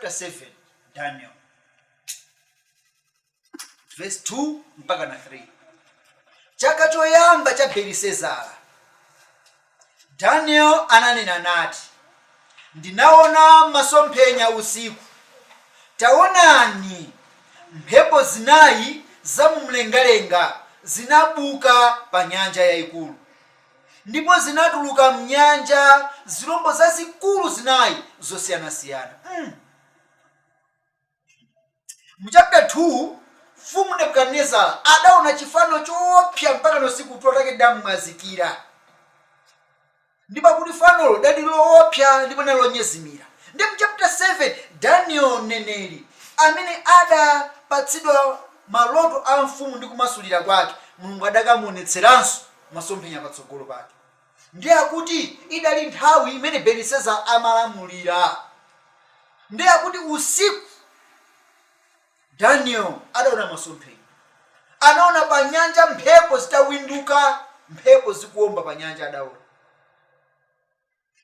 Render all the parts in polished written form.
Chapter 7 Daniel verse 2 mpaka na 3. Chaka choyamba cha Belisezara, Daniel ananena nati, "Ndinaona masomphenya usiku, taonani, mphepo zinayi zamumlengalenga zinabuka pa nyanja yayikulu, ndipo zinatuluka mnyanja zirombo zazikulu zinayi zosiyanasiyana." Mu chapter 2, Mfumu Nebukadinezara adaona chifano choopsa mpaka nosiku tulo take damwazikira, ndipo akuti fanolo dali loopsa ndipo nalonyezimira. Ndi mu chapter 7, Daniel mneneri amene adapatsidwa maloto a mfumu ndi kumasulira kwake, Mulungu adakamuonetseranso masomphenya patsogolo pake. Ndi akuti idali nthawi imene Beliseza amalamulira. Ndi akuti usiku Daniel adaona masomphenya, anaona pa nyanja mphepo zitawinduka, mphepo zikuwomba pa nyanja adaona.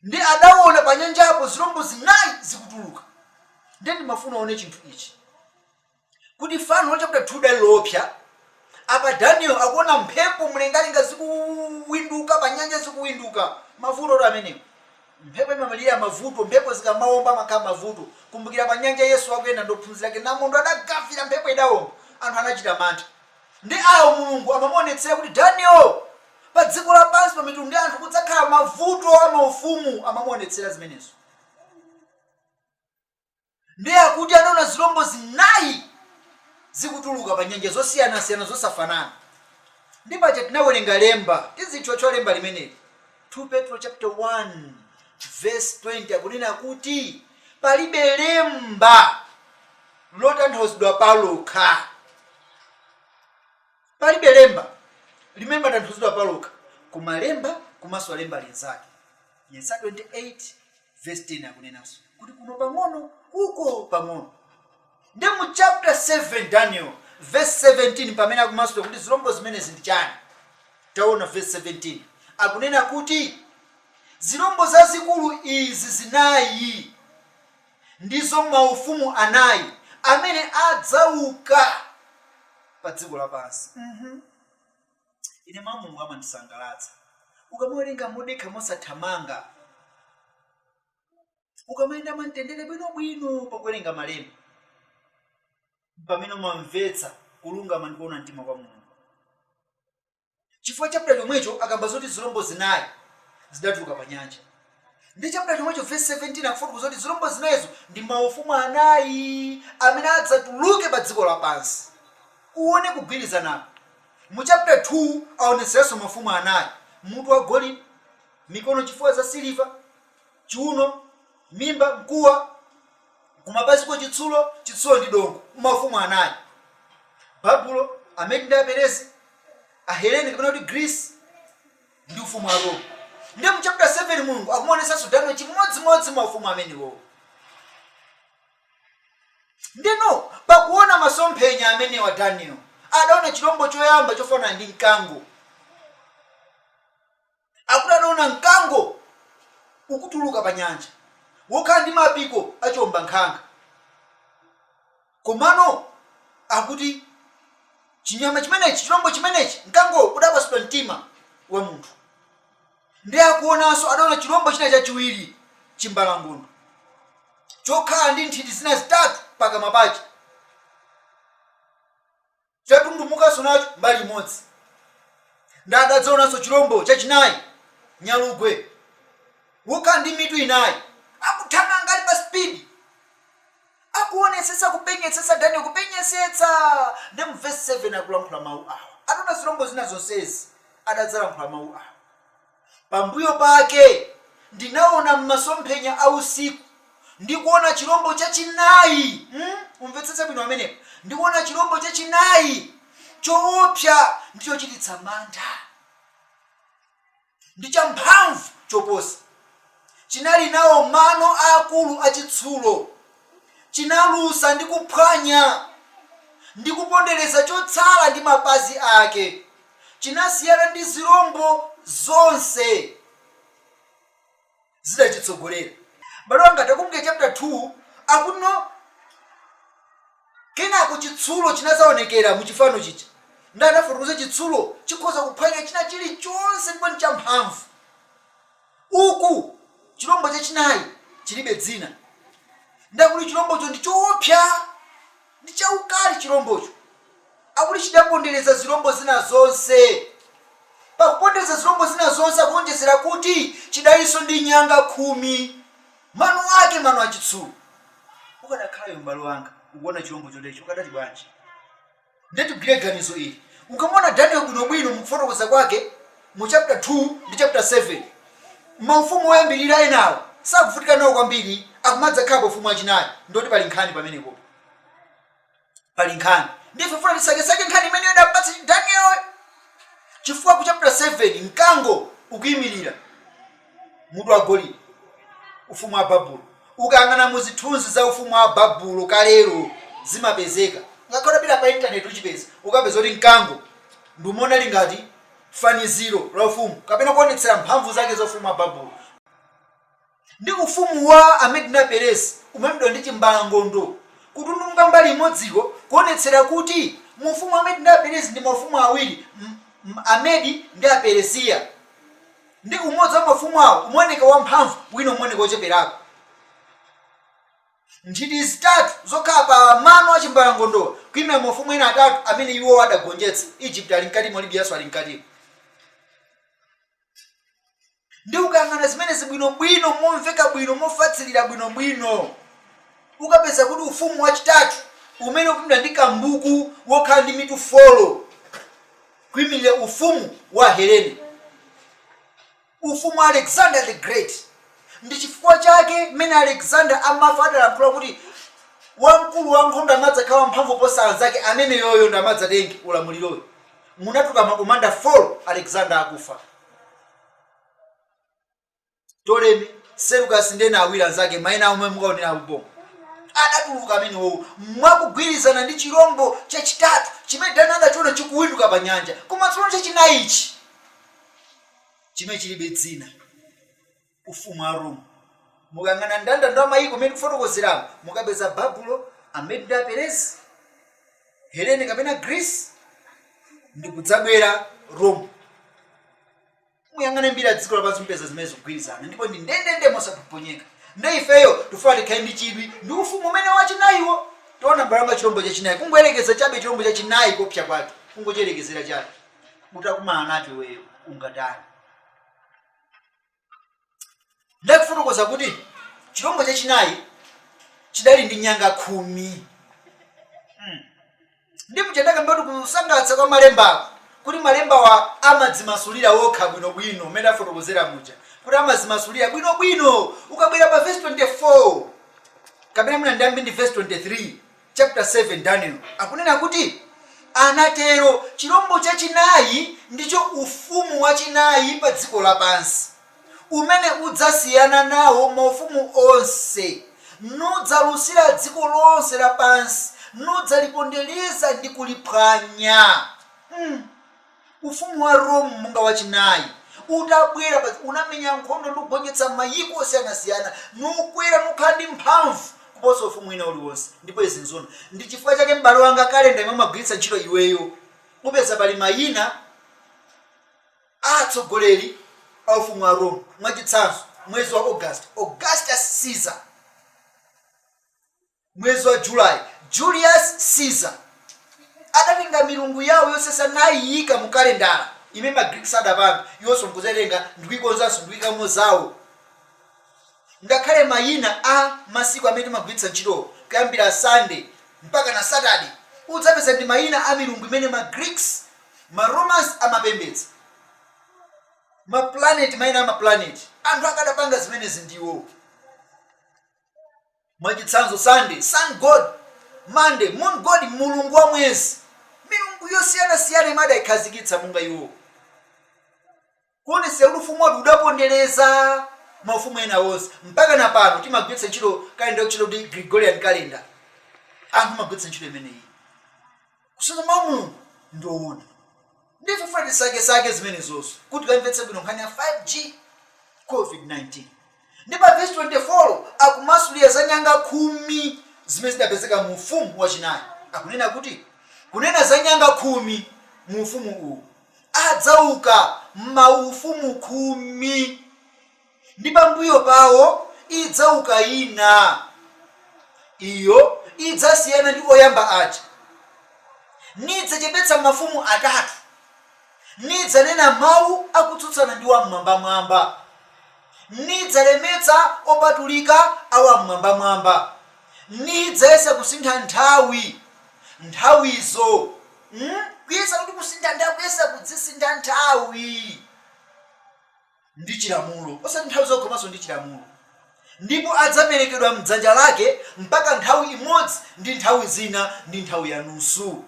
Ndi adaona pa nyanjapo zirombo zinayi zikutuluka. Ndiye ndimafuna uone chinthu ichi, kuti fano la chapter 2 dali loopsa. Apa Daniel akuona mphepo mlengalenga zikuwinduka, pa nyanja zikuwinduka. Mavuto oti amenewo, mphepo imamalira mavuto. Mphepo zikamawomba amakhala mavuto. Kumbukira pa nyanja Yesu akuyenda ndi ophunzira ake, namondwe adagafira, mphepo idawomba, anthu anachita mantha. Ndi awo Mulungu amamuonetsera kuti, "Daniel, pa dziko lapansi pa mitundu ya anthu kudzakhala mavuto a maufumu." Amamuonetsera zimenezo. Ndiye akuti anaona zirombo zinayi zikutuluka pa nyanja, zosiyanasiyana, zosafanana. Ndi paja tinawerenga lemba, tizitchotcho lemba limeneli, 2 Petro chapter 1 verse 20, akunena kuti palibe lemba lotanthauzidwa palokha, palibe lemba limene limatanthauzidwa palokha, koma lemba komanso lemba linzake. Yesaya 28 verse 10 akunenanso kuti kuno pang'ono, uko pang'ono. Ndi mu chapter 7 Daniel verse 17, pamene akumasula kuti zirombo zimenezi ndi chani, taona verse 17, akunena kuti zirombo zazikulu izi zinayi ndizo maufumu anayi amene adzauka pa dziko lapansi. Ine mawu Mulungu amandisangalatsa. Ukamawerenga modekha, mosathamanga, ukamayenda mwamtendere bwinobwino pakuwerenga malemba, pamene umamvetsa kulungama ndi kuona mtima kwa Mulungu. Chifukwa chapter chomwecho akamba zoti zirombo zinayi zidatuluka pa nyanja, ndi chapter chomwecho verse 17 akufotokoza zoti zirombo zinayizo ndi maufumu anayi amene adzatuluke pa dziko lapansi. Uone kugwirizanako. Mu chapter 2 aonetseranso mafumu anayi: mutu wa golide, mikono, chifuwa za siliva, chiuno, mimba mkuwa, kumapaziko chitsulo, chitsulo ndi dongo. Mafumu anayi: Babulo, Amedi ndi Aperezi, Ahelene kapena kuti Greece, ndi ufumu wa Roma. Ndiye mu chapter 7 Mulungu akumuonetsanso Daniel chimodzimodzi maufumu amenewo. Ndino pakuona masomphenya amenewa, Daniel adaona chirombo choyamba chofanana ndi mkango. Akuti adaona mkango ukutuluka pa nyanja, wokhala ndi mapiko achiwomba nkhanga. Komano akuti chinyama chimenechi, chirombo chimenechi, mkango, udapatsidwa mtima wa munthu. Ndi akuonanso, adaona chirombo china chachiwiri, chimbalangondo chokhala ndi nthiti zina zitatu pakamwa pache, chatundumukanso nacho mbali imodzi. Ndi adadzaonanso chirombo chachinayi, nyalugwe wokhala ndi mitu inayi, akuthamanga ali pa speed. Akuonetsetsa, kupenyetsetsa, Daniel kupenyetsetsa. Ndi mu verse 7 akulankhula mawu awa. Ataona zirombo zina zonsezi, adadzalankhula mawu awa: "Pambuyo pake ndinaona m'masomphenya a usiku, ndikuona chirombo chachinayi. Umvetsetse bwino amenepo. Ndikuona chirombo chachinayi choopsa ndi chochititsa mantha ndi champhamvu choposa. Chinali nawo mano aakulu achitsulo, chinalusa ndi kuphwanya ndi kupondereza chotsala ndi mapazi ake. Chinasiyana ndi zirombo zonse zidachitsogolera." M'bale wanga, takumbukira chapter 2, akuti no Kenako chitsulo chinadzaonekera mu chifano chija. Ndiye anafotokoza chitsulo chikhoza kuphwanya china chilichonse ndipo ndi champhamvu. Uku chilombo chachinayi chilibe dzina. Ndiye akuti chilombocho ndi choopsa, ndi chaukali chilombocho. Akuti chidapondereza zilombo zina zonse. Pakupondereza zilombo zina zonse akuonjezera kuti chidalinso ndi nyanga 10, mano ake mano achitsulo. Ukadakhala iwe m'bale wanga ukuona chilombo choterechi ukadati bwanji? Ndiye tigwire ganizo ili. Ukamuona Daniel bwinobwino mukufotokoza kwake mu chapter 2 ndi chapter 7, maufumu oyambirira enawo sakuvutika nawo kwambiri, akumadzakhala pa ufumu wachinayi, ndoti pali nkhani pamenepopo. Pali nkhani. Ndiye ife tifuna tisakesake nkhani imene idampatsa Daniel. Chifukwa ku chapter 7 mkango ukuyimirira mutu wa golide, ufumu wa Babulo. Ukayang'ana mu zithunzi za ufumu wa Babulo kalelo zimapezeka, ngakhale utapita pa intaneti uchipeza, ukapeza kuti mkango ndi umene unali ngati faniziro la ufumu kapena kuonetsera mphamvu zake za ufumu wa Babulo. Ndi ufumu wa Amedi ndi Aperezi umaimiridwa ndi chimbalangondo kutundumuka mbali imodziko kuonetsera kuti mu ufumu wa Amedi ndi Aperezi ndi maufumu awiri, Amedi ndi Aperesiya. Ndi umodzi wa mafumu awo umaoneka wamphamvu wina umaoneka wocheperako. Nthiti zitatu zokhala pa mano a chimbalangondowa kuimira maufumu ena atatu amene iwowo adagonjetsa. Egypt ali mkatimo, Libyanso ali mkatimo. Ndi ukayang'ana zimenezi bwinobwino, momveka bwino, mofatsilira bwinobwino, ukapeza kuti ufumu wachitatu umene ukuimiridwa ndi kambuku wokhala ndi mitu folo, kuimirira ufumu wa Helene, ufumu wa Alexander the Great. Ndi chifukwa chake mmene Alexander amafa adalankhula kuti wamkulu wa nkhondo amadzakhala wamphamvu kuposa anzake, ameneyoyo ndi amadzatenge ulamuliroyo. Munatuluka makomanda folo Alexander akufa. Ptolemy, Seleucus ndi ena awiri anzake, maina awo omwe mukaonera apo adatuluka amenewowo mwakugwirizana ndi chirombo chachitatu chimene Daniel adachiona chikuwinduka pa nyanja, koma tsono chachinayichi chimene chilibe dzina, ufumu wa Rome. Mukayang'ana mndandanda wa mayiko umene tikufotokozeramu mukapeza Babulo, Amedi ndi Aperezi, Helene kapena Greece ndi kudzabwera Rome. Muyang'ane mbiri ya dziko lapansi mupeza zimene zikugwirizana ndipo ndi ndendende mosaphonyeka. Nde ifeyo tifuna tikhale ndi chidwi ndi ufumu umene wachinayiwo. Tiona m'bale wanga chilombo chachinayi, kungoyerekeza chabe chilombo chachinayi kuopsa kwake, kungochiyerekezera chabe. Utakumana nacho iweyo ungatani? Ndakufotokoza kuti chilombo chachinayi chidali ndi nyanga 10. Ndipo ndakamba kuti kusangalatsa kwa malembako kuti malembawa amadzimasulira okha bwinobwino mmene afotokozera muja kuti amadzimasulira bwinobwino. Ukabwera pa verse 24 kapena mwina ndiyambe ndi verse 23 chapter 7 Daniel akunena kuti anatero chilombo chachinayi ndicho ufumu wachinayi pa dziko lapansi umene udzasiyana nawo maufumu onse, nudzalusira dziko lonse lapansi, nudzalipondereza ndi kuliphwanya. Mm. Ufumu wa Rome monga wachinayi utabwera pa, unamenya nkhondo ndi kugonjetsa mayiko osiyanasiyana, nukwera nukhala ndi mphamvu kuposa ufumu wina uliwonse. Ndipo izi nzona. Ndi chifukwa chake m'bale wanga kalenda imene umagwiritsa ntchito iweyo, upeza pali mayina a atsogoleri a ufumu wa Rome. Mwachitsanzo, mwezi wa August, Augustus Caesar. Mwezi wa July, Julius Caesar. Adatenga milungu yawo yosesa nayiyika mu kalendala imene ma Greeks adapanga, iwonso nkuzaitenga ndikuikonzanso ndikuikamo zawo. Ngakhale mayina a masiku amene timagwiritsa ntchitowo kuyambira Sunday mpaka na Saturday udzapeza ndi mayina a milungu imene ma Greeks, ma Romans amapembedza. Ma planet, mayina a ma planet, anthu akadapanga zimenezi ndiwo. Mwachitsanzo Sunday, sun god, Monday, moon god, mulungu wa mwezi. Milungu yosiyanasiyana imene adaikhazikitsa monga iwowo. Kuonetsera kuti ufumu wathu udapondereza maufumu ena onse. Mpaka na pano timagwiritsa ntchito kalenda yotchedwa kuti Gregorian calendar. Anthu amagwiritsa ntchito imeneyi. Kusonyeza mawu a Mulungu ndi owona. Ndiye tifuna tisakesake zimenezozo kuti tikamvetse bwino nkhani ya 5G COVID-19. Ndi pa vesi 24 akumasulira za nyanga 10 zimene zidapezeka mu ufumu wachinayi. Akunena kuti kunena za nyanga 10 mu ufumu uwu, adzauka maufumu 10, ndi pambuyo pawo idzauka ina, iyo idzasiyana ndi oyamba aja, nidzachepetsa mafumu atatu, nidzanena mawu akutsutsana ndi Wam'mwambamwamba, nidzalemetsa opatulika a Wam'mwambamwamba, nidzayesa kusintha nthawi, nthawizo. Mm? Kuyesa kuti kusintha nthawi, kuyesa kudzisintha nthawi ndi chilamulo, osati nthawi zokha komanso ndi chilamulo. Ndipo adzaperekedwa m'dzanja lake mpaka nthawi imodzi ndi nthawi zina ndi nthawi ya nusu.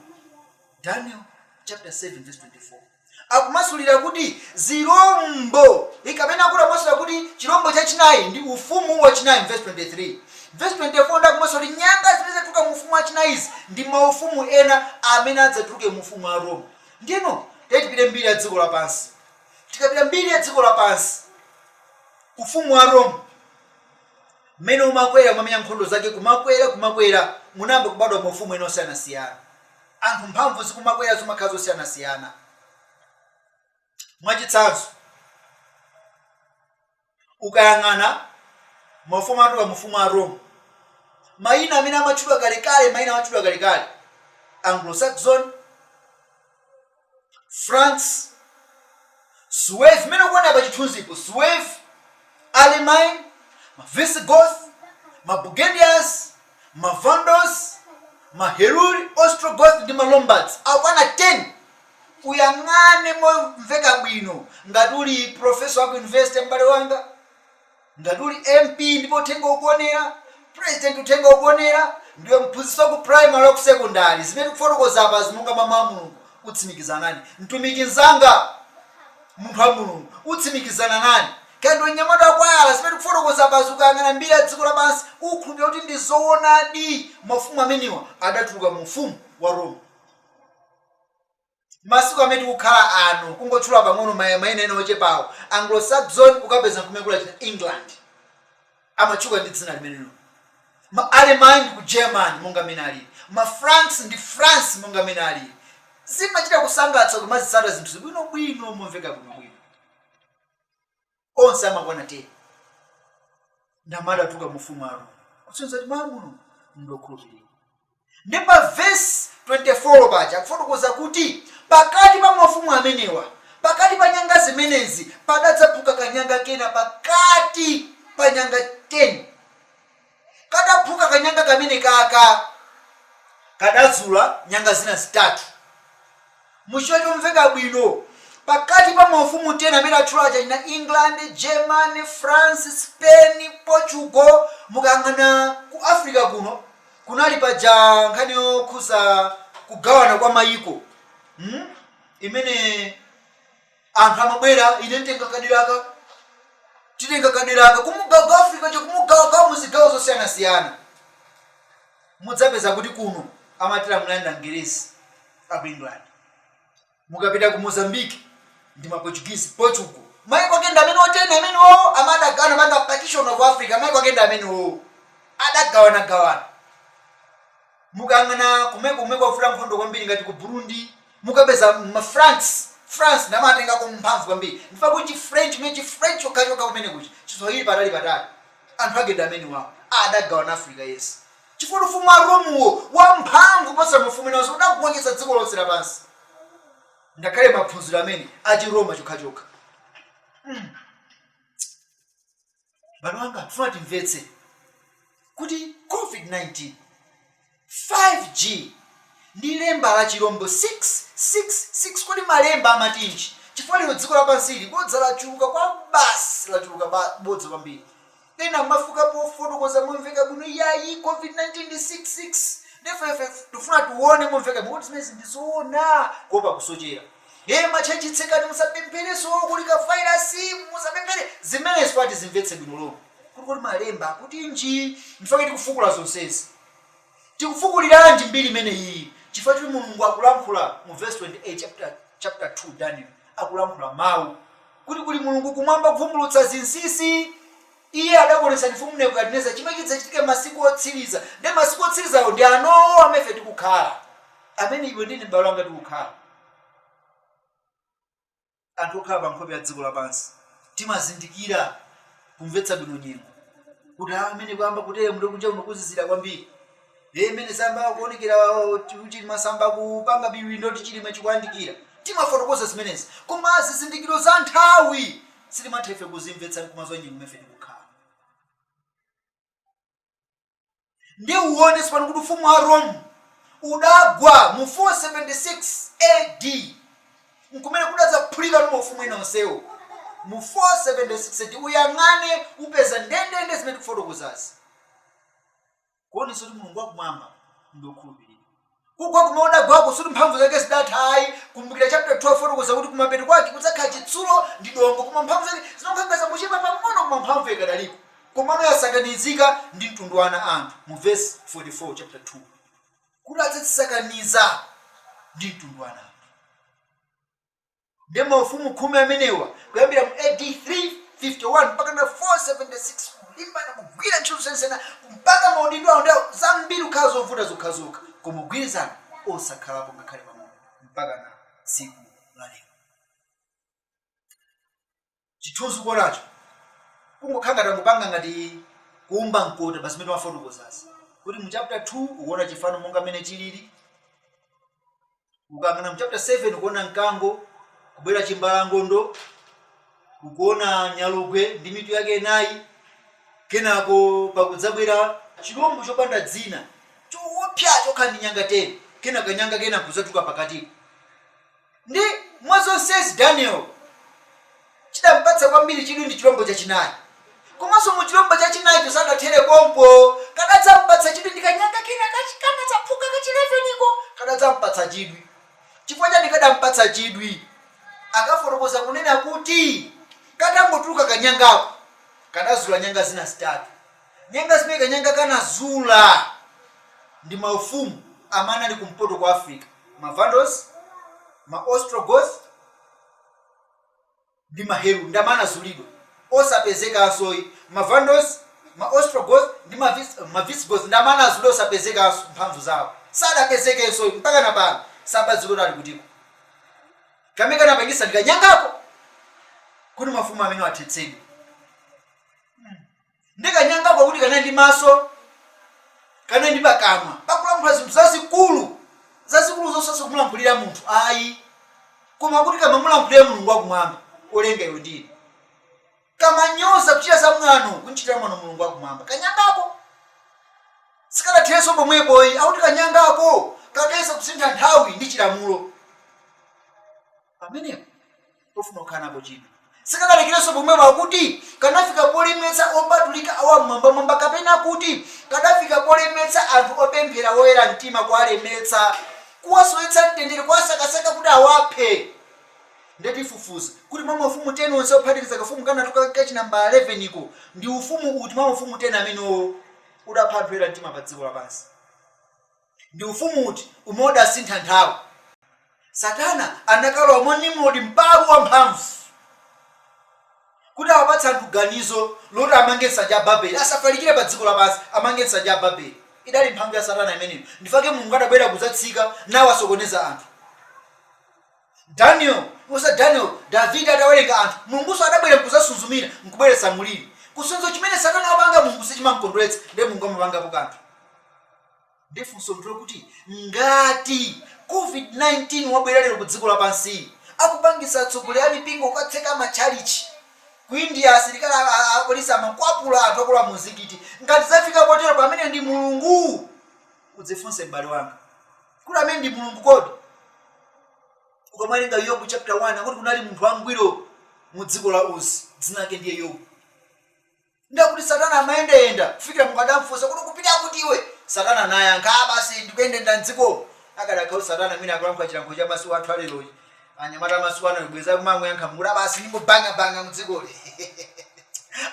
Daniel chapter 7 verse 24 akumasulira kuti zirombo, kapena kuti akumasulira kuti chirombo chachinayi ndi ufumu wachinayi, verse 23. Verse 24 ndakumasulira kuti nyanga zimene zatuluka mu ufumu wachinayizi ndi maufumu ena amene adzatuluke mu ufumu wa Roma. Ndiyeno tipite mbiri ya dziko lapansi. Tikapita mbiri ya dziko lapansi, ufumu wa Roma mmene umakwera, umamenya nkhondo zake, kumakwera, kumakwera, munayamba kubadwa maufumu ena osiyanasiyana. Anthu mphamvu zikumakwera, zimakhala zosiyanasiyana. Mwachitsanzo, ukayang'ana maufumu atuluka mufumu a Roma, mayina amene amatchudwa kalekale, mayina amatchudwa kalekale, Anglo-Saxon, France, Suevi, mmene ukuona pa chithunzipo, Suevi, Alemanni, ma Visigoth, ma Burgundians, ma Vandals, ma Heruli, Ostrogoth ndi ma Lombards, akwana 10. Uyang'ane momveka bwino ngati uli professor wa ku university, m'bale wanga, ngati uli MP ndipo uthenga ukuonera, president uthenga ukuonera, ndiwe mphunzitsi wa ku primary, wa ku secondary, zimene tikufotokoza apa zimonga mwa mawu a Mulungu, utsimikizana nani? Mtumiki mzanga, munthu wa Mulungu, utsimikizana nani? Kaya ndiwe mnyamata wakwayala, zimene tikufotokoza apazi, ukayang'ana mbiri ya dziko lapansi ukhulupirira kuti ndi zoonadi, mafumu amenewa adatuluka mu ufumu wa Roma. Masiku amene tikukhala ano, kungotchula pang'ono mayina ena ochepawo, Anglo-Saxon ukapeza nkumene kuli achina England, amatchuka ndi dzina limenelo. Ma Alemanni ndi ku Germany monga mmene alili. Ma Franks ndi France monga mmene alili. Zimachita kusangalatsa kumazitsata zinthu bwinobwino, momveka bwinobwino. Onse amakwana 10 ndamene adatuluka mu ufumu wa Roma, kusonyeza kuti mawu a Mulungu ndokhulupirika. Ndi pa vesi 24 paja akufotokoza kuti pakati pa mafumu amenewa, pakati pa nyanga zimenezi, padadzaphuka kanyanga kena pakati pa nyanga 10. Kataphuka kanyanga kamene kaka, kadazula nyanga zina zitatu. Muchichewa chomveka bwino, pakati pa maufumu 10 amene atchula aja, achina England, Germany, France, Spain, Portugal, mukayang'ana ku Africa kuno, kunali paja nkhani yokhuza kugawana kwa mayiko, Imene anthu amabwera, ine nditenga kaderaka, titenga kaderaka, kumugawa Africa cha, kumugawagawa muzigawo zosiyanasiyana. Mudzapeza kuti kuno amatilamulira ndi Angerezi aku England. Mukapita ku Mozambique ndi ma Portuguese, Portugal. Maiko ake ndi amene otena amenewo amadagawana panga partition of Africa. Maiko ake ndi amenewo adagawanagawana. Mukayang'ana kumeko kumeko kwavuta nkhondo kwambiri, ngati ku Burundi, mukapeza ma France, France ndamatengako mphamvu kwambiri. Ndifa kuti French mene chi French chokhachokha kumene kuchi Chiswahili patali patali. Anthu ake ndi amene wawo adagawana Africa yense, chifukwa ufumu wa Romuwo wamphamvu posa mafumu enanso, udagonjetsa dziko lonse lapansi, ngakhale maphunziro amene achiroma chokhachokha. Bale wanga, tifuna timvetse kuti COVID-19, 5G ndi lemba la chirombo 666, kodi malemba amatinji? Chifukwa lero dziko lapansili bodza lachuluka kwa basi, lachuluka bodza kwambiri. Ena mafuka pofotokoza momveka bwino, yayi, COVID-19 ndi 66. Ndefefe tifuna tione momveka bwino kuti zimenezi ndi zoona, kuopa kusochera. Ye matchechi tsekani, musapemphereso, kuli ka virus, musapemphere. Zimenezi pati zimvetse bwino lomwe kuti kodi malemba akuti nji. Ndifake tikufukula zonsezi. Tikufukuliranji mbiri imeneyi? Chifukwa choti Mulungu akulankhula mu verse 28 chapter 2 Daniel, akulankhula mawu kuti kuli Mulungu kumwamba kuvumbulutsa zinsinsi. Iye adakuonetsani mfumu Nebukadineza chimene chidzachitike masiku otsiriza. Ndiye masiku otsirizawo ndi anowo amene ife tikukhala, amene iwe ndine m'bale wanga tikukhala. Anthu okhala pa nkhope ya dziko lapansi timazindikira kumvetsa bwino nyengo kuti amene kuyamba kutere muti kunja kuno kuzizira kwambiri, imene zayamba kuonekera kuti masamba kupanga biwindo kuti chilimwe chikuyandikira. Timafotokoza zimenezi, koma zizindikiro za nthawi sitimatha ife kuzimvetsa nkumadziwa nyengo imene ife tikukhala. Ndiye uone tsopano kuti ufumu wa Rome udagwa mu 476 AD, nkumene kudadzaphulika ndi maufumu ena onsewo mu 476 AD. Uyang'ane, upeza ndendende zimene tikufotokozazi, kuonetsa kuti Mulungu wakumwamba ndi wokhulupirika. Kugwa kumene udagwako sikuti mphamvu zake zidatha ayi. Kumbukira chapter 12 fotokoza kuti kumapeto kwake kudzakhala chitsulo ndi dongo, koma mphamvu zake zimakhala ngati zangochepa pang'ono, koma mphamvu ikadaliko. Komano yasakanizika ndi mtundu wa ana a anthu mu verse 44 chapter 2, kuti adzadzisakaniza ndi mtundu wa ana a anthu. Ndiye maufumu 10 amenewa kuyambira mu AD 351 mpaka na 476 kulimbana, kugwira ntchito zosiyanasiyana mpaka maudindo awo ndiawo zambiri kukhala zovuta zokhazokha, koma kugwirizana osakhalapo ngakhale pang'ono mpaka na tsiku la lero. Chithunzi ukuonacho kungokhala ngati angopanga ngati kuumba mkota pa zimene wafotokozazi, kuti mu chapter 2 ukuona chifano monga mmene chilili, ukayang'ana mu chapter 7 ukuona mkango kubwera chimbalangondo, ukuona nyalugwe ndi mitu yake inayi, kenako pakudzabwera chilombo chopanda dzina choopsa chokhala ndi nyanga 10, kenako kanyanga kena kudzatuluka pakatipo. Ndi mwa zonsezi Daniel chidampatsa kwambiri chidwi ndi chilombo chachinayi. Komanso mu chilombo chachinayicho sadathere pompo, kadadzampatsa chidwi ndi kanyanga kena kanadzaphuka kachi 11 ko, kadadzampatsa chidwi. Chifukwa chani kadampatsa chidwi? Akafotokoza kunena kuti katangotuluka kanyangako, kadazula nyanga zina zitatu. Nyanga zimene kanyanga kanazula ndi maufumu amene anali kumpoto kwa Africa, ma Vandals, ma Ostrogoth ndi ma Heruli, ndi amene anazulidwa osapezekanso. Ma Vandals, ma Ostrogoth ndi ma Visigoth ndi amene anazulidwa osapezekanso, mphamvu zawo sadapezekenso mpaka na pano, sabadziwa kuti ali kutiko. Kamene kanapangisa ndi kanyangako kuti mafumu amene athetsedwe. Ndi kanyangako kuti kanali ndi maso, kanali ndi pakamwa pakulankhula zinthu zazikulu zazikulu zosasa kumulankhulira munthu ayi, koma kuti kamamulankhulira Mulungu wakumwamba olenga iwe ndine. Kamanyoza, kuchita za mwano, kunchitira mwano Mulungu wakumwamba kanyangako. Sikadatherenso pomwepoyi, akuti kanyangako kadayesa kusintha nthawi ndi chilamulo. Pamenepo pofuna kukhala nako chidwi. Sikadalekerenso pomwepo, akuti kanafika polemetsa opatulika a Wam'mwambamwamba, kapena kuti kadafika polemetsa anthu opemphera woyera mtima, kuwalemetsa, kuwasowetsa mtendere, kuwasakasaka kuti awaphe. Ndiye tifufuza kuti mwa maufumu 10 onse ophatikiza kafumu kanatu kachinambala 11 ko, ndi ufumu uti mwa maufumu 10 amenewo udapha anthu oyera mtima pa dziko lapansi? Ndi ufumu uti umene udasintha nthawi? Satana anakalowa mwa Nimrodi, mpalu wamphamvu, kuti awapatse anthu ganizo loti amange nsanja ya Babeli, asafalikire pa dziko lapansi, amange nsanja ya Babeli. Idali mphamvu ya Satana imeneyo. Ndifake Mulungu adabwera kudzatsika nawasokoneza anthu. Daniel, osa Daniel, Davide atawerenga anthu, Mulungunso adabwera nkudzasunzumira, nkubweretsa mliri. Kusonzo chimene Satana wapanga Mulungu sichimamkondweretsa, ndiye Mulungu amapangapo kanthu. Ndiye funso ndi lokuti ngati COVID-19 wabwera lero ku dziko lapansi, akupangisa atsogoleri a mipingo kukatseka matchalichi, ku India asilikali apolisi amakwapula anthu akulowa mu mzikiti, ngati zafika potero pamene ndi Mulungu, udzifunse m'bale wanga kuti amene ndi Mulungu kodi? Ukamawerenga Yobu chapter 1, akuti kunali munthu wangwiro mu dziko la Uzi, dzina lake ndiye Yobu. Ndakuti Satana amayendayenda kufikira Mulungu adamfunsa kuti kupita kuti iwe? Satana anayankha, "Ah, basi ndikuyendayenda mdzikomo." Akadakhala kuti Satana amene akulankhula chilankhulo cha masiku athu alerochi, anyamata amasiku ano bweza kumamuyankha Mulungu, "Ah, basi ndingobangabanga mdzikoli."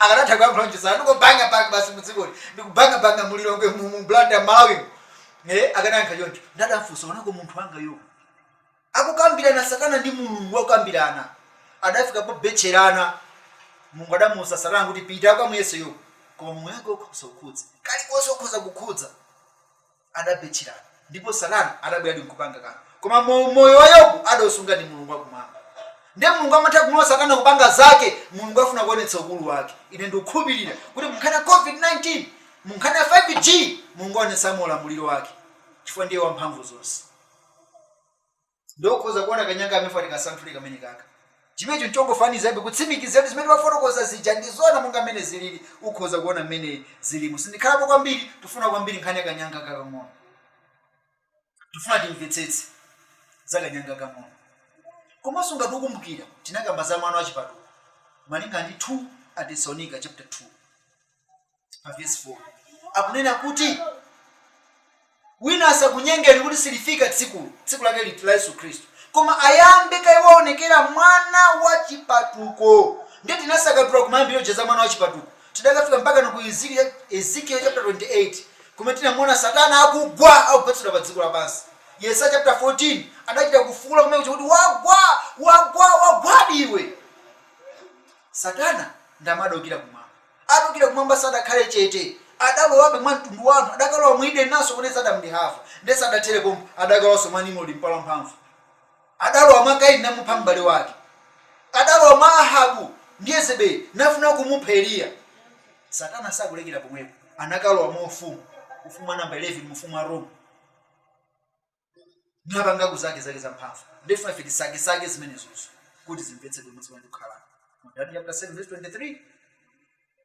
Akanatha kuyankhula nchi Satana, "Ndingobangabanga basi mdzikoli, ndikubangabanga mulilongwe mu Blantyre Malawi." Akanayankha choncho. Ndadamfunsa, "Onako munthu wanga Yobu." Akukambirana Satana ndi Mulungu, akukambirana, adafika pobetcherana. Mulungu adamuuza Satana kuti pita ukamuyese Yobu, koma moyo wake okha usaukhudze, kalikonse ukhoza kukhudza. Adabetcherana ndipo Satana adabweradi nkupanga kanthu, koma moyo wa Yobu adausunga ndi Mulungu wakumwamba. Ndiye Mulungu amatha kumulola Satana kupanga zake. Mulungu afuna kuonetsa ukulu wake. Ine ndikukhulupirira kuti munkhani ya COVID-19, munkhani ya 5G, Mulungu aonetsamo ulamuliro wake, chifukwa ndiye wamphamvu zonse. Ndokhoza kuona kanyanga amene tikasanthule kamene kaka. Chimenecho nchongofanizabe kutsimikizira kuti zimene wafotokoza zija ndi zona monga mmene zilili. Ukhoza kuona mmene zilimo. Sindikhalapo kwambiri, tifuna kwambiri nkhani ya kanyanga kakang'ono. Tifuna timvetsetse za kanyanga kang'ono. Komanso ngati ukumbukira, tinakamba za mwana wachipatuko malinga ndi 2 Atesalonika chapter 2 pa verse 4, akunena kuti wina asakunyengeni kuti silifika tsikulo. Tsiku lake liti? La Yesu Khristu. Koma ayambe kaye waonekera mwana wa chipatuko. Ndiye tinasakatula kumayambiro za mwana wa chipatuko, tidakafika mpaka ku Ezekiel chapter 28, kumene tinamuona Satana akugwa, akugwetsedwa pa dziko lapansi. Yesaya chapter 14 adachita kufuula kumene kuti wagwa, wagwa, wagwadi iwe Satana. Ndamadokira kumwamba, adokira kumwamba, sadakhale chete, adalowabe mwa mtundu wanthu, adakalowa mu Edeni naso kuti Adamu ndi Hava. Ndiye sadathere pompo, adakalowanso mwa Nimrodi mpala mphamvu, adalowa mwa Kaini namupha m'bale wake, adalowa mwa Ahabu ndi Yezebeli nafuna kumupha Eliya. Satana sakulekera pomwepo, anakalowa mwa ufumu, ufumu wa namba 11, mufumu wa Roma, napangako zake zake zamphamvu. Ndifuna ife tisakesake zimenezozo kuti zimvetsedwe masiku ndikukhala. Daniel chapter 7 verse 23,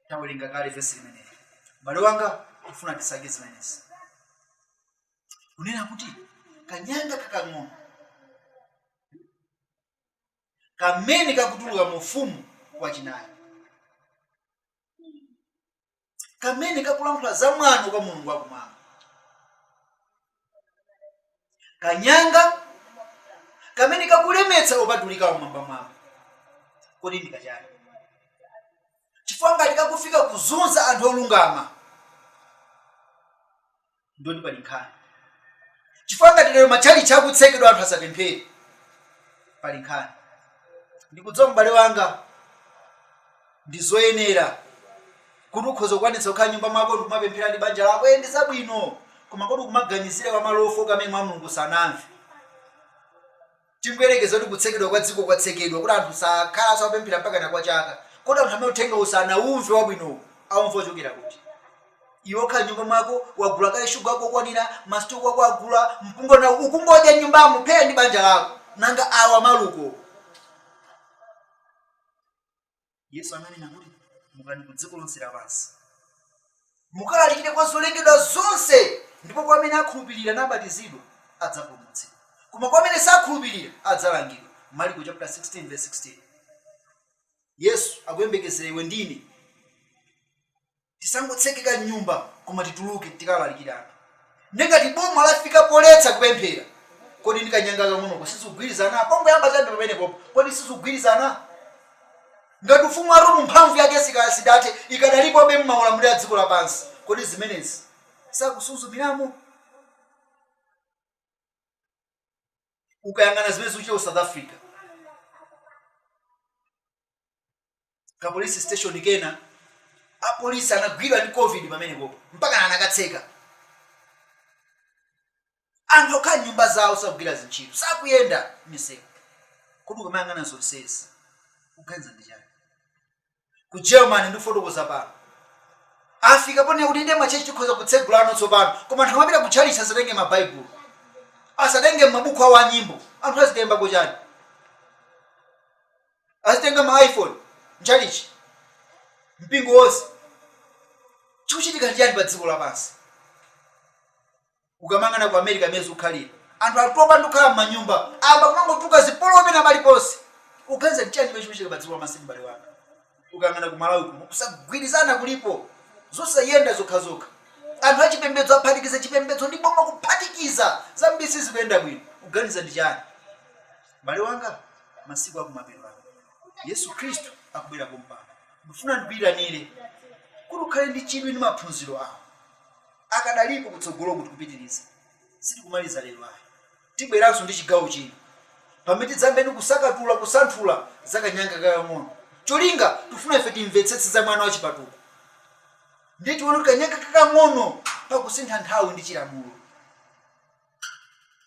tawerenga kale vesi limeneli. M'bale wanga, tifuna tisake zimenezi, kunena kuti kanyanga kakang'ono kamene kakutuluka mu ufumu wachinayi, kamene kakulankhula za mwano kwa Mulungu wakumwamba, kanyanga kamene kakulemetsa opatulika wamwambamwamba, kodi ndi kachani? Chifukwa ngati kakufika kuzunza anthu olungama, ndoti pali nkhani. Chifukwa ngati lero matchalichi akutsekedwa, anthu asapemphere, pali nkhani. Ndikudziwa, m'bale wanga, ndi zoyenera kuti ukhoza kukwanitsa kukhala nyumba mwako ndikumapemphera ndi banja lako. Ndi zabwino, koma kodi ukumaganizira kwa malo ofoka amene mwa Mulungu sanamve? Tingoyerekeza kuti kutsekedwa kwa dziko kwatsekedwa kuti anthu sakhala sapemphera mpaka na kwa chaka. Kodi anthu amene uthenga usanaumve wabwinowo aumve ochokera kuti? Iwe okhala nyumba mwako, wagula kale shuga wako okwanira, masitoko ako agula mpunga na ukungodya nyumbamo pheya ndi banja lako. Nanga awa maluko? Yesu ananena kuti mukani ku dziko lonse lapansi, mukalalikire kwa zolengedwa zonse, ndipo kwa amene akhulupirira nabatizidwa adzapulumutsidwa, koma kwa amene sakhulupirira adzalangidwa. Marko chapter 16 verse 16. Yesu akuyembekezera iwe ndine tisangotsekeka mnyumba, koma tituluke tikalalikire anthu. Ndengati boma lafika poletsa kupemphera, kodi ndi kanyanga kang'onoko sizikugwirizana? Pongoyamba chabe pamenepopo, kodi sizikugwirizana? Ngati ufumu wa Rome mphamvu yake sidathe, ikadalipobe mmaulamuliro a dziko lapansi, kodi zimenezi sakusuzumiramo? Ukayang'ana zimene zikuchitika ku South Africa, ka police station kena, apolisi anagwidwa ndi COVID pamenepopo, mpaka anakatseka. Anthu okhala nyumba zawo, sakugwira zintchito, sakuyenda misewu. Kodi ukamayang'ana zonsezi, kuganiza ndi chani? Ku Germany, ndikufotokoza pano, afika ponena kuti inde, machechi tikhoza kutsegulano tsopano, koma anthu amapita ku tchalitchi asatenge mabaibulo, asatenge mabuku awo a nyimbo. Anthu azitembako chani? Azitenga ma iPhone mchalichi mpingo wonse? Chikuchitika ndi chani pa dziko lapansi? Ukamayang'ana ku America imene zikukhalira, anthu atopa ndi kukhala m'manyumba, amba kumangotuka zipolowe pena paliponse. Uganiza ndi chani chimene chikuchitika pa dziko lapansi, m'bale wanga? Ukayang'ana ku Malawi kuno, kusagwirizana kulipo, zosayenda zokhazokha. Anthu achipembedzo aphatikiza chipembedzo ndi boma, kuphatikiza zambiri, sizikuyenda bwino. Kuganiza ndi chani, m'bale wanga? Masiku akumapeto ano, Yesu Khristu akubwera pompano. Ndifuna ndikuyitanire kuti ukhale ndi chidwi ndi maphunziro awo akadalipo kutsogolo, kuti kupitiriza. Sitikumaliza lero ayi, tibweranso ndi chigawo china pamene tidzayambe ndi kusakatula, kusanthula za kanyanga kakang'ono. Cholinga tifuna ife timvetsetse za mwana wachipatuko, ndiye tione kuti kanyanga kakang'ono pakusintha nthawi ndi chilamulo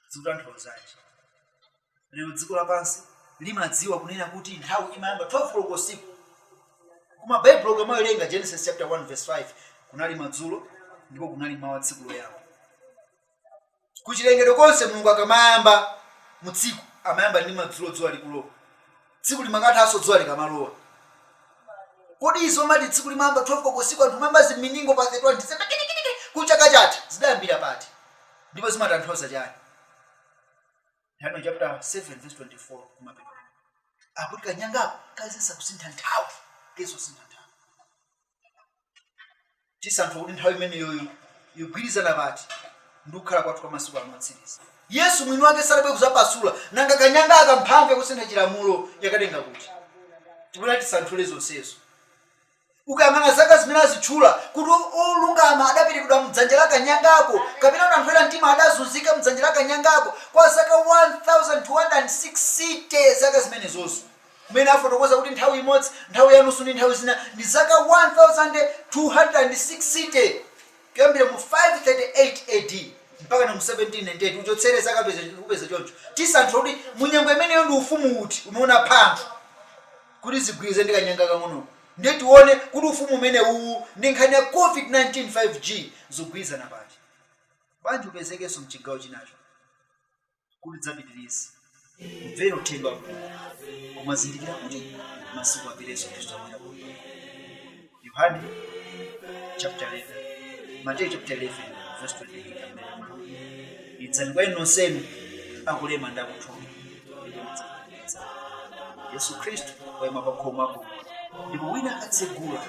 zikutanthauzanji. Lero dziko lapansi limadziwa kunena kuti nthawi imayamba 12 koloko usiku, koma Baibulo ukamawerenga Genesis chapter 1 verse 5, kunali madzulo ndipo kunali mawa, tsiku loyamba. Kuchilengedwe konse, Mulungu akamayamba mu tsiku amayamba ndi madzulo, dzuwa likulowa. Tsiku limakathanso dzuwa likamalowa. Kodi izo mati tsiku limayamba 12 koloko usiku, anthu mayamba ziminingo pa 31 December kitikitiki kuchaka chatha, zidayambira pati ndipo zimatanthauza chani? Daniel chapter 7 verse 24 kumapeto akuti kanyangako kazesa kusintha nthawi, keza kusintha nthawi. Tisanthula kuti nthawi imeneyoyo igwirizana pati ndi kukhala kwathu kwa masiku ano otsiriza. Yesu mwini wake sadabwere kuzapasula. Nanga kanyanga aka mphamvu yakusintha chilamulo yakatenga kuti? Tipona tisanthule zonsezo. Ukayang'ana zaka zimene azitchula kuti olungama adaperekedwa mdzanja la kanyangako, kapena kuti anthu oyera mtima adazunzika mdzanja la kanyangako kwa zaka 1260, zaka zimenezozo kumene afotokoza kuti nthawi imodzi, nthawi yanusu ndi nthawi zina ndi zaka 1260, kuyambira mu 538 AD mpaka mu 1798, uchotsere zaka upeza choncho. Tisanthula kuti munyengo imeneyo ndi ufumu uti umene unapha anthu kuti zigwirizane ndi kanyanga kang'onoko. Ndiye tione kuti ufumu umene uwu ndi nkhani ya COVID-19 5G zigwirizana pati. Bwanji upezekenso mchigawo chinacho kuti dzapitirize kumvera uthenga wabwino, koma zindikira kuti masiku apita, Yesu Khristu abwera kuno. Yohane chapter 11, Mateyu chapter 11 verse 28 akunena mawu: "Idzani kwa inu nonsenu akulema ndi akuthoka, ndipo ndidzakupumulitsani." Yesu Khristu wayima pa khomo agogoda, ndipo wina akatsegula,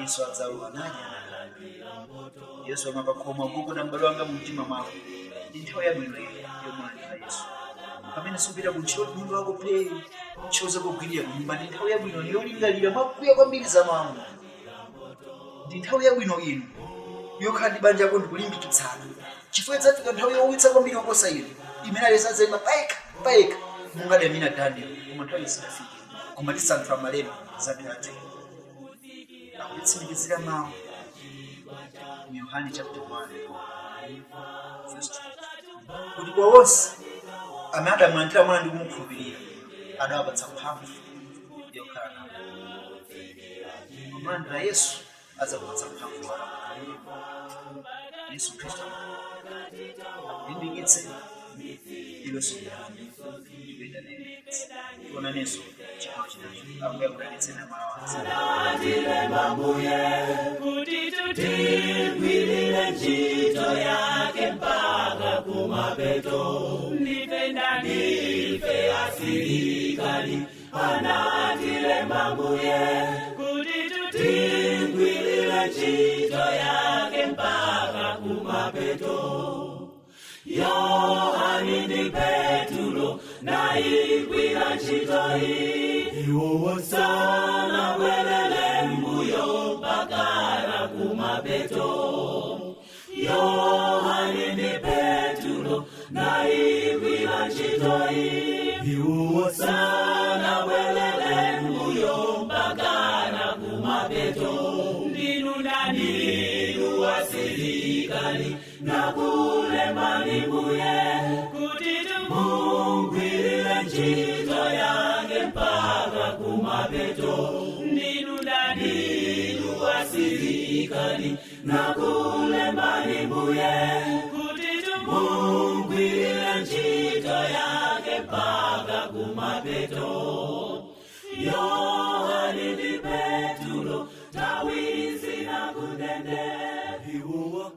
Yesu adzalowa nadya naye. Yesu wayima pa khomo agogoda, m'bale wanga, mu mtima mwako. Ndi nthawi yabwino iyi yomulandira Yesu pamene sikupita ku ntchito, kunyumba wako pe ntchito zakugwirira kunyumba. Ndi nthawi yabwino yolingalira mwakuya kwambiri za mawu. Ndi nthawi yabwino ino yokhala ndi banja yako ndikulimbikitsana, chifukwa idzafika nthawi yowawitsa kwambiri yoposa ino imene aliyense adzayima payekha payekha monga adayimira Daniel. Koma nthawi isidafike, koma tisanthula malemba zathu akutitsimikizira mawu mu Yohane chapter 1 verse 2 kuti kwa onse amene adamulandira mwana ndi kumukhulupirira, adawapatsa mphamvu yokhala nawo. Kumulandira Yesu adzakupatsa mphamvu yokhala nawo. Yesu Khristu akulimbikitse iwenso ndikuyenda naye. Tionanenso chigawo chinacho. Ambuye akudalitseni amalawanza. Kuti tutigwirire ntchito yake mpaka kumapeto. Ndife ndani? Ife asilikali anatilemba Mbuye kuti tutigwirire ntchito yake mpaka kumapeto. Yohani ndi Petulo nayigwira ntchito iyi, iwowo sanabwerere mbuyo mpakana kumapeto. Yohani ndi Petulo nayigwira ntchito iyi, iwowo sanabwerere mbuyo mpakana kumapeto. Ndinu ndani? Inu asilikali nakulembani Mbuye kuti mugwirire ntchito yake mpaka kumapeto. Ndinu ndani? Inu asilikali nakulembani Mbuye kuti mugwirire ntchito yake mpaka kumapeto. Yohani ndi Petulo tawizina kundende, iwowo.